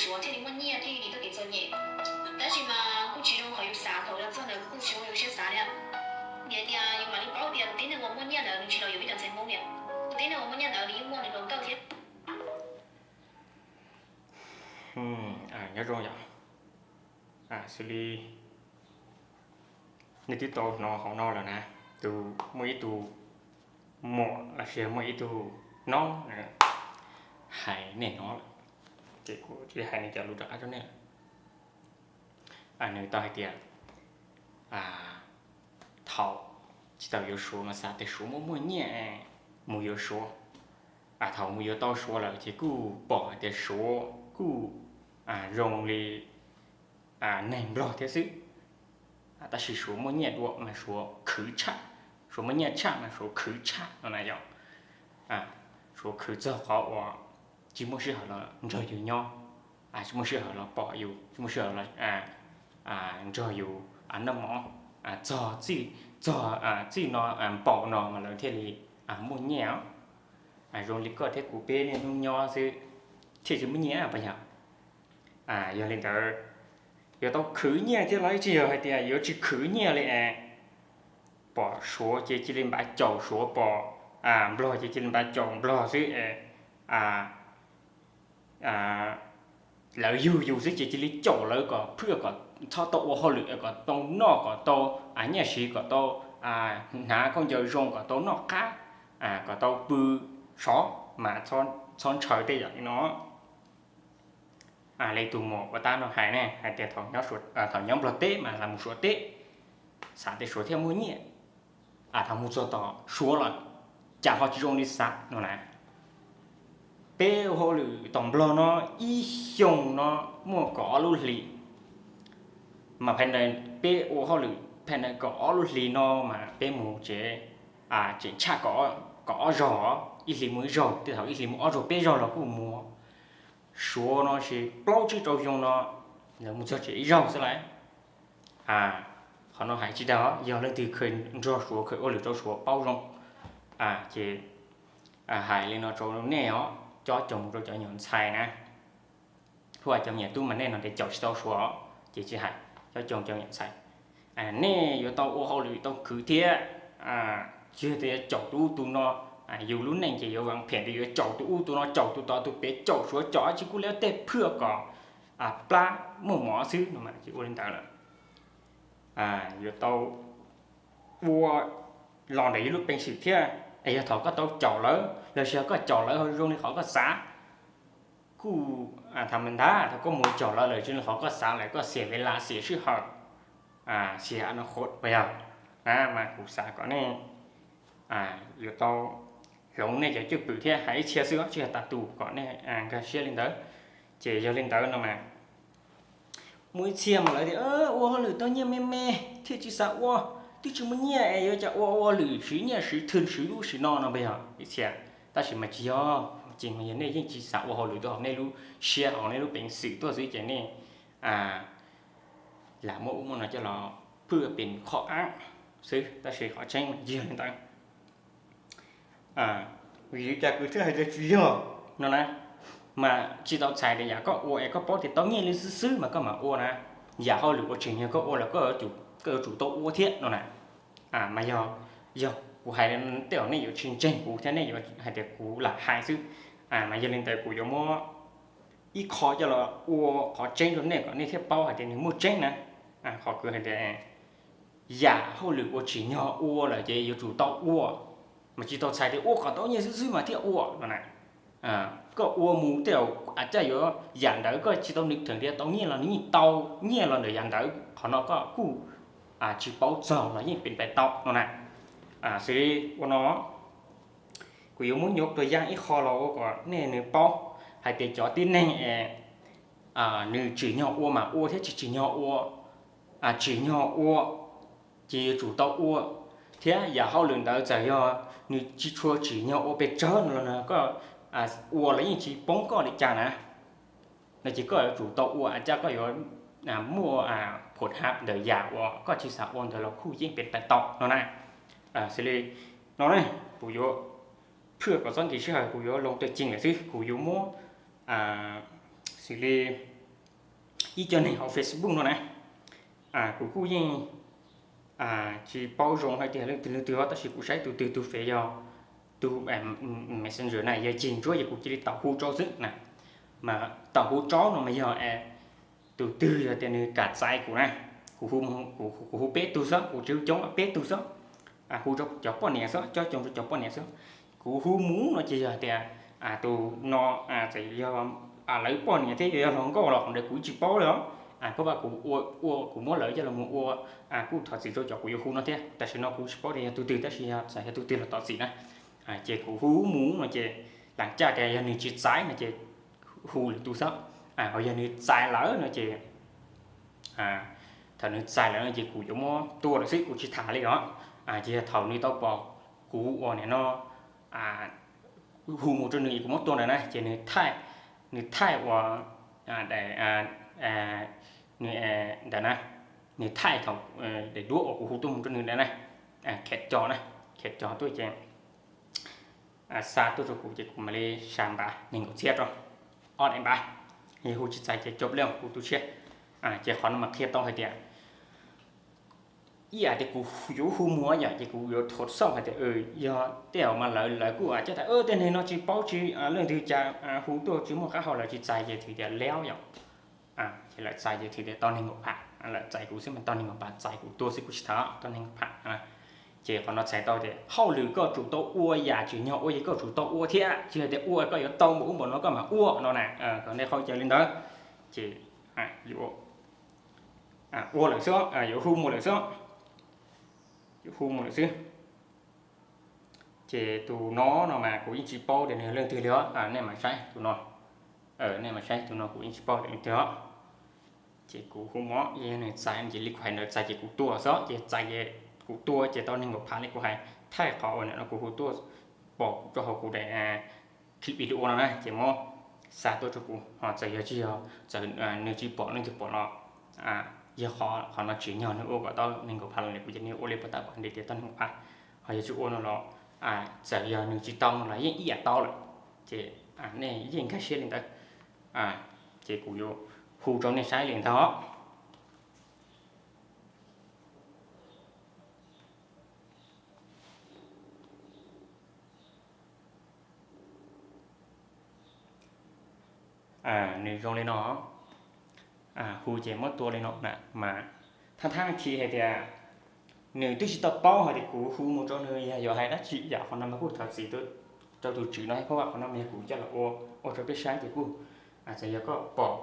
Suav thiaj li muaj nyiaj thiaj li tau kev txom nyem. Tab sis mas kuj tsis zoo qhov yus xav thaum yus txog ntawd kuj tsis zoo yus siab xav li. Vim tias yus mam li paub tias tus tib neeg uas muaj nyiaj ntawd nws tsis los yuav peb cov ntxhais Hmoob li. Tus tib neeg uas muaj nyiaj ntawd nws yeej muaj nws hluas nkauj thiab. Nyob zoo yom, xws li nej twb tau hnov hauv no lawm na, tus muaj ib tug muam los sis muaj ib tug nob hais nej hnov lawm, ces kuv cia li hais nws cov lus rov qab rau nej. Nws tau hais tias thaum tsis tau yuav Suav mas xav tias Suav muaj muaj nyiaj mus yuav Suav. Thaum mus yuav tau Suav lawm ces kuj pom hais tias Suav kuj zoo li neeg Nplog thiab xwb. Tab sis Suav muaj nyiaj dua mas Suav khwv tshaj, Suav muaj nyiaj tshaj mas Suav khwv tshaj no na yom. Suav khwv txog qhov uas tsis muaj sij hawm los nrog yus nyob, tsis muaj sij hawm los pom yus, tsis muaj sij hawm los nrog yus noj mov, txog txij, txog txij no npaum no mas lawv thiaj li muaj nyiaj os. Zoo li koj thiab kuv peb niaj hnub nyob xwb thiaj tsis muaj nyiaj pas yog. Yog li ntawd, yuav tau khwv nyiaj thiab los tsis yog hais tias yuav tsis khwv nyiaj li es pom Suav ces cia li npaj caum Suav, pom Nplog ces cia li npaj caum Nplog xwb es lawv yug yus xwb ces cia li caum lawv kom phwj kom txhob tau ua hauj lwm kom tau noj kom tau nyiaj siv kom tau hnav khaub ncaws zoo kom tau noj qab kom tau pw sov mas txhob ntshaw tej yam li no. Li tus muam ua tab no hais ne hais tias thaum nyob Nplog teb mas lam mus Suav teb, xav tias Suav thiaj muaj nyiaj. Thaum mus txog tom Suav lawm cas ho tsis zoo li xav no na. Peb ua hauj lwm tom Nplog no ib xyoos no muaj kaum ob lub hlis, mas peb ua hauj lwm peb kaum ob lub hlis no mas peb mus tsev tseem tshaj kaum ob zaug, ib hlis mus ib zaug, tej thaum ib hlis mus ob zaug peb zaug los kuj mus. Suav no ces plaub tsib rau xyoo no lawv mus txog tsev ib zaug xwb lawm. Qhov no hais tsis dag, yog leej twg kheev nrog Suav kheev ua lwm rau Suav paub zoo ces hais li no rau nej os, cob coos rau cov nyuam ntxhais na, huaj cov me nyuam tub mas nej no ces caum tsis tau Suav ces tsis hais, cob coos cov nyuam ntxhais. Nej yuav tau ua hauj lwm tau khwv thiab, tsis yog tias caum tus ub tus no, yus lub neej ces yuav vas phem tias yuav caum tus ub tus no, caum tus tod tus pem, caum Suav caum dab tsi kuj liab tej phwj kom plab muaj mov xwb no mas tsis ua li ntawd lawm. Yuav tau ua los ntawm yus lub peev xwm thiab, es yog thaum koj tau caum lawv los sis yog koj caum lawv ho zoo li qhov koj xav kuj tham mas ntag, thaum koj mus caum lawv lawm zoo li qhov koj xav lawm koj xiam ves las xiam sij hawm, xiam a no qhuav pas yog. Mas kuv xav kom nej yuav tau hloov nej cov cwj pwm thiab hais ib txhia xwb tsis yog tas tus kom nej nkag siab li ntawd. Ces yog li ntawd no mas muaj ib txhia mas lawv tias ua hauj lwm tau nyiaj me me thiaj tsis xav ua, twb tsis muaj nyiaj es yuav cas ua ua lwm siv nyiaj siv thwj siv ub siv no no pas yog ib txhia. Tab sis mas tsis yog, ces mas yog nej yeej tsis xav ua hauj lwm rau hauv nej lub siab hauv nej lub peev xwm tuaj xwb ces nej lam muab ub muab no coj los phwj pem qhov av xwb, tab sis qhov tseeb mas tsis yog li ntawd. Vim li cas kuv thiaj hais tias tsis yog no na, mas tsis tau txhais tias yam koj ua es koj paub tias tau nyiaj li xwb xwb mas koj mam ua na. Yam hauj lwm uas tsim nyog koj ua lawm koj yuav tsum tau ua thiab no na. Mas yog, yog kuv hais tej zaum nej yuav tsis ntseeg kuv thiab nej yuav hais tias kuv lam hais xwb. Mas yog li ntawd kuv yuav muab ib qho coj los ua qhov tseeb rau nej kom nej thiaj paub hais tias nws muaj tseeb na. Qhov kuv hais tias yam hauj lwm uas tsim nyog ua lawm ces yuav tsum tau ua, mas tsis tau txhais tias ua kom tau nyiaj xwb xwb mas thiaj ua no na. Koj ua mus tej zaum a caj yuav yam ntawd koj tsis tau nws theem tias tau nyiaj los nws yeej tau nyiaj los ntawm yam ntawd, qhov no koj kuj tsis paub txog los yeej pes pais tau no na. Xws li ua no, kuv yuav muab nyuaj tuas yaj ib qho los ua kom nej nws paub hais tias cov tib neeg es nws tsim nyog ua mas ua thiab tsis tsim nyog ua, tsim nyog ua ces yuav tsum tau ua, thiab yam hauj lwm ntawd txawm yog nws tsis tshua tsim nyog ua pes tsawg no los koj ua los yeej tsis poob koj li cas na. No ces koj yuav tsum tau ua a caj koj yuav muaj phom hab ntawm yam uas koj tsis xav ua ntawd los kuj yeej pes pais tau no na. Xws li no ne, kuv yuav phwj kom txob nkim sij hawm kuv yuav loo tawm ceev lawm xwb, kuv yuav muab xws li ib co neeg hauv Facebook no na. Kuv kuj yeej tsis paub zoo hais tias leej twg leej twg os, tab sis kuv saib tus twg tus fev yog tus Messenger na yog cig ntsuab ces kuv cia li tau hu rau xwb na. Mas tau hu rau no mas yog tus twg yog tias nws kam txais kuv na, kuv hu peb tug xwb, kuv tsis hu coob, peb tug xwb. Hu rau cov poj niam xwb, coj coob rau cov poj niam xwb. Kuv hu mus no ces yog tias tus no txawm yog lawv poj niam thiab yog hluas nkauj los qhov ntawd kuv tsis paub li os. Phab vaj kuv ua, kuv muab lawv coj los mus ua, kuj thov txim rau cov kuv yuav hu no thiab, tam sim no kuv tsis paub tias yog tus twg, tab sis yog txawm yog tus twg los thov txim na. Ces kuv hu mus no ces lam caj tias yog nws tsis txais no ces hu lwm tus xwb. Ho yog nws txais lawm no ces, thaum nws txais lawm no ces kuv yuav muab tua lawm xwb, kuv tsis tham li os. Ces yog thaum nws tau pom kuv ua nim no hu mus rau nws es kuv muab tua ntawd na ces nws thaij, nws thaij ua, nws, ntawd na, nws thaij thaum daim duab uas kuv hu tuaj mus rau nws ntawd na, khiav co na, khiav co tuaj ces xa tuaj rau kuv ces kuv mam li sa npav nees nkaum txhiab rau, ob daim npav. Yog hu tsis txais ces cov leej kuv tu siab. Ces qhov no mas qhia tau hais tias ib yam tias kuv yuav hu mus yom, ces kuv yuav thov xauj hais tias yog tej zaum mas lawv, lawv kuj coj tias tej neeg no tsis paub tsis leej twg cas hu tuaj tsis muaj qab hau, lawv tsis txais ces thwm tias leeb yom. Ces lawv txais ces thwm tias tau nees nkaum phav, lawv txais kuv xwb mas tau nees nkaum phav, txais kuv tuag xwb kuv tsis tham, tau nees nkaum phav. Ces qhov no txhais tau tias hauj lwm koj tsum tau ua yam tsim nyog ua ces koj tsum tau ua thiab, tsis hais tias ua koj yuav tau npaum ub npaum no koj mam ua no na, kom nej qhov chaw li ntawd. Ces yuav ua lawm xwb, yuav hu mus lawm xwb, yuav hu mus lawm xwb. Ces tus no no mas kuv yeej tsis paub tias nws yog leej twg li os, nej mam saib tus no, nej mam saib tus no kuv yeej tsis paub tias leej twg os. Ces kuv hu mus, yog nws txais ces li kuv hais ntawd, txais ces kuv tua xwb, ces txais ces kuv tua ces tau nees nkaum phav li kuv hais, thaij qhov uas nim no kuv hu tuaj pom rau hauv kuv daim clip video no na, ces muab xa tuaj rau kuv ho txawm yog tsis yog, txawm nws tsis pom leej twg pom los yog qhov no tsim nyog nws ua kom tau nees nkaum phav los kuv ces nws ua li puas tau pom nws tias tau nees nkaum phav, ho yog tsis ua no los txawm yog nws tsis tau no los yeej ib yam tau lawm. Ces nej yeej nkag siab li ntawd, ces kuv yuav hu rau nej saib li ntawd. Nws zoo li no, hu ces muab tua li no na mas, thab thab thi hais tias nws twb tsis tau paub hais tias kuv hu mus rau nws yog yuav hais dab tsi yom, qhov no mas kuj thov txim rau tus tswv no, phab vaj qhov no mas yog kuv coj los ua, ua rau peb saib ces kuj txawm yog koj pom,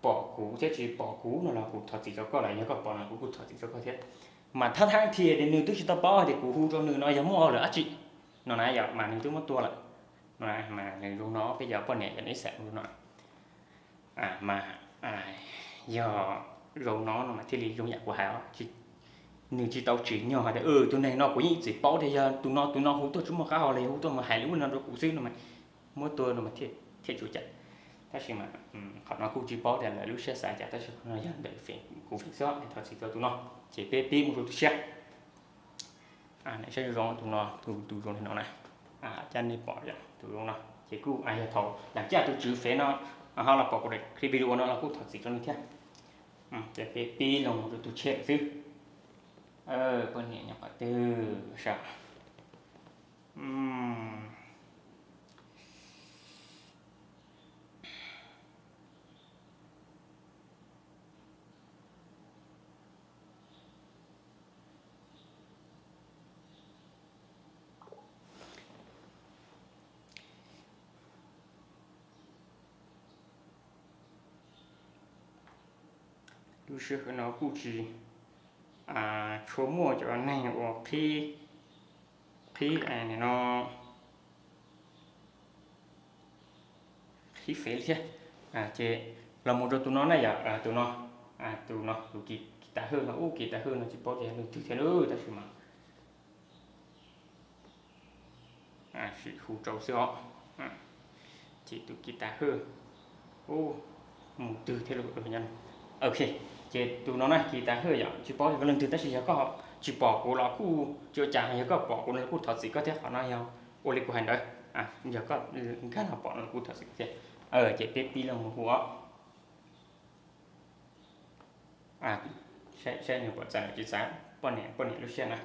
pom kuv thiab tsis pom kuv no los kuv thov txim rau koj lawm, yog koj pom no kuv kuj thov txim rau koj thiab. Mas thab thab thi tias nws twb tsis tau paub hais tias kuv hu rau nws no yog muaj lawm dab tsi no na yom, mas nws twb muab tua lawm no na, mas nws zoo no peb cov poj niam cov neb xam no. Mas yog zoo no no mas thiaj li zoo yam kuv hais os, nws tsis tau tsim nyog hais tias tus neeg no kuv yeej tsis paub tias yog tus no tus no hu tuaj tsis muaj qab hau los yog hu tuaj mus hais li ub li no rau kuv xwb no mas muab tua no mas thiaj tsuas cam. Tab sis mas qhov no kuj tsis paub tias lawv lub siab xav cas, tab sis qhov no yog ntawm kuv feem xwb, thov txim rau tus no, ces peb pib mus rau tus tshiab. Nej saib zoo zoo tus no, tus zoo li no na, cab nej pom yom, tus zoo no ces kuj yog thaum lam caj tus tswv fev no ho los pom kuv daim clip video no los kuj thov txim rau nws thiab. Ces peb pib los mus rau tus tshiab lawm xwb. Poj niam nyob qhov twg sav? Lub sij hawm no kuj tsis tshua muaj cov neeg uas qhib, qhib no, qhib fev li thiab. Ces los mus rau tus no na yom, tus no, tus no tus kis tas hawj no, ub kis tas hawj no tsis paub tias yog leej twg thiab lauj, tab sis mas sim hu rau xwb os. Ces tus kis tas hawj, ub, mus twg thiab lauj. Ok, ces tus no na kis tas hawj yom, tsis paub yog koj leej twg, tab sis yog koj tsis pom kuv los kuj tsis ua cas, yog koj pom kuv no kuj thov txim koj thiab, qhov no yog ua li kuv hais ntawd, yog koj nkag los pom no kuj thov txim koj thiab. Ces peb pib los mus hu os. Saib nws puas txais los tsis txais, poj niam poj niam lub siab na.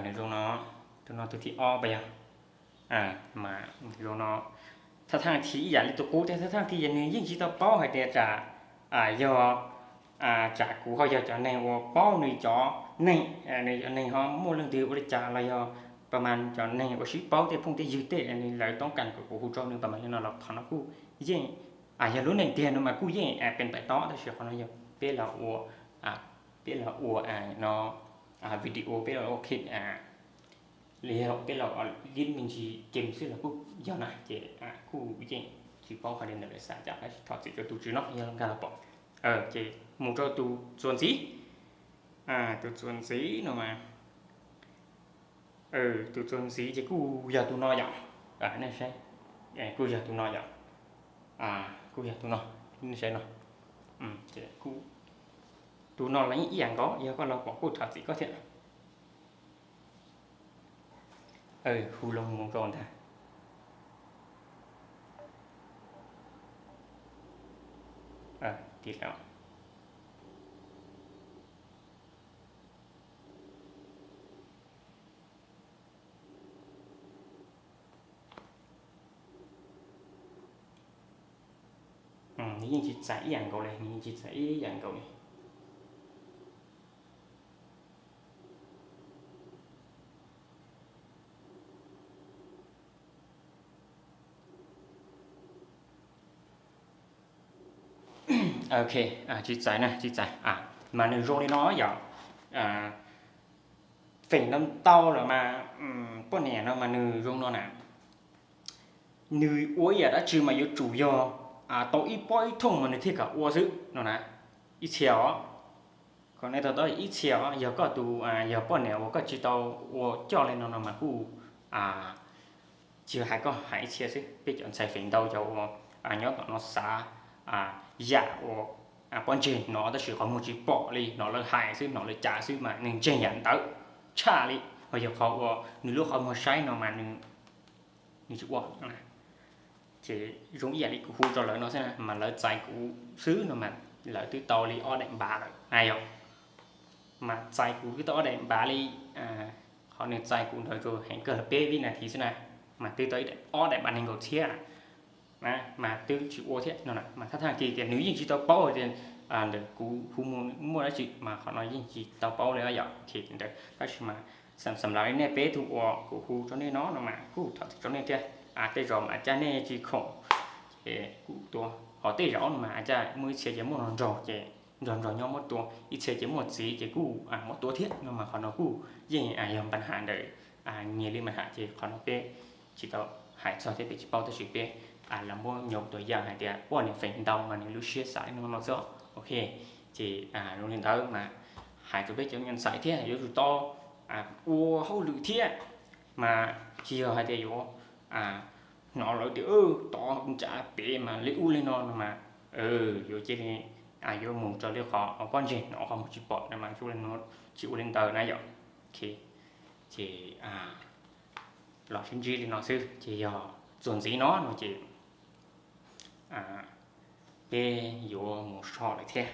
Nws zoo no, tus no tus thib ob puas yog? Mas zoo no, thaj thaj thi ib yam li tus qub thiab, thaj thaj thi ces nws yeej tsis tau paub hais tias tsam yog tsam kuv ho yog cov neeg uas paub nws cov neeg, nws cov neeg ho muaj leej twg ua li cas los yog pas mas cov neeg uas sib paub tej phooj tej ywg tej nws lawv toob kas kom kuv hu rau nws pas mas li no los qhov no kuj yeej yog lub neej tiag no mas kuj yeej pes npaim tob, tab sis qhov no yog peb los ua, peb los ua no video, peb los ua clip li yog peb los ua clip me ntsis kem xwb los kuj yog na, ces kuj yeej tsis paub qhov li ntawd lawm xav cas, tab sis thov txim rau tus tswv no yog nkag los pom. Ces mus rau tus txuas ntxiv, tus txuas ntxiv no mas, tus txuas ntxiv ces kuj yog tus no yom, nej saib, kuj yog tus no yom, kuj yog tus no, nej saib no, tus no los yeej ib yam nkaus, yog koj los pom kuj thov txim koj thiab. Hu loo mus rau ntag. Tiv lawm. Nws yeej tsis txais ib yam nkaus li, nws yeej tsis txais ib yam nkaus li. Ok, tsis txais na, tsis txais. Mas nws zoo li no yom, feem ntau ntau lawm mas poj niam no mas nws zoo no na, nws ua ib yam dab tsi mas yuav tsum yog tau ib pob ib thooj mas nws thiaj kam ua xwb no na, ib txhia os. Kom nej to taub ib txhia os, yog koj tus, yog poj niam uas koj tsis tau ua coj li no no mas kuj tsis hais koj hais ib txhia xwb, peb cov ntxhais feem ntau cov uas nyob tom no xav yam uas pob ntseg hnov tab sis qhov muag tsis pom li, hnov lawv hais xwb, hnov lawv cav xwb mas nws ntseeg yam ntawd tshaj li, ho yog qhov uas nws lub qhov muag saib no mas nws tsis ua. Ces zoo ib yam li kuv hu rau lawv no xwb na, mas lawv txais kuv xwb no mas lawv twb tau li ob daim npav lawm na yom. Mas txais kuv twb tau ob daim npav li, qhov nws txais kuv ntawd tsuas heev kawg los peb vib nas this xwb na, mas twb tau ob daim npav nees nkaum txhiab, mas twb tsis ua thiab no na. Mas thaj thaj thi tias nws yeej tsis tau paub tias ntawm kuv hu mus muaj dab tsi, mas qhov no yeej tsis tau paub li yom. Tab sis mas xam lawv li nej peb tug uas kuv hu rau nej no no mas kuj thov txim rau nej thiab. Tej zaum mas cas nej tsis khoom, ces kuj tua, ho tej zaum no mas cas muaj ib txhia ces muaj nrog nrog ces nrog nrog nyob muab tua, ib txhia ces muaj txiv ces kuj muab tua thiab no mas qhov no kuj yeej yog npa has ntawm nyias li npa has, ces qhov no peb tsis tau hais txog thiab peb tsis paub, tab sis peb los muab nyob tus yam hais tias poj niam feem ntau mas nws lub siab xav li no no xwb. Ok, ces zoo li ntawd mas hais rau peb cov me ntxhais thiab yuav tsum tau ua hauj lwm thiab, mas tsis yog hais tias yuav hnov lawv tias tod nram pem mas li ub li no no mas yuav cia li yuav mus raws li qhov pob ntseg hnov qhov muag tsis pom no mas tsis ua li ntawd na yom. Ces los sib ntsib li no xwb, ces yog txuas ntxiv no no ces peb yuav mus so lawm thiab.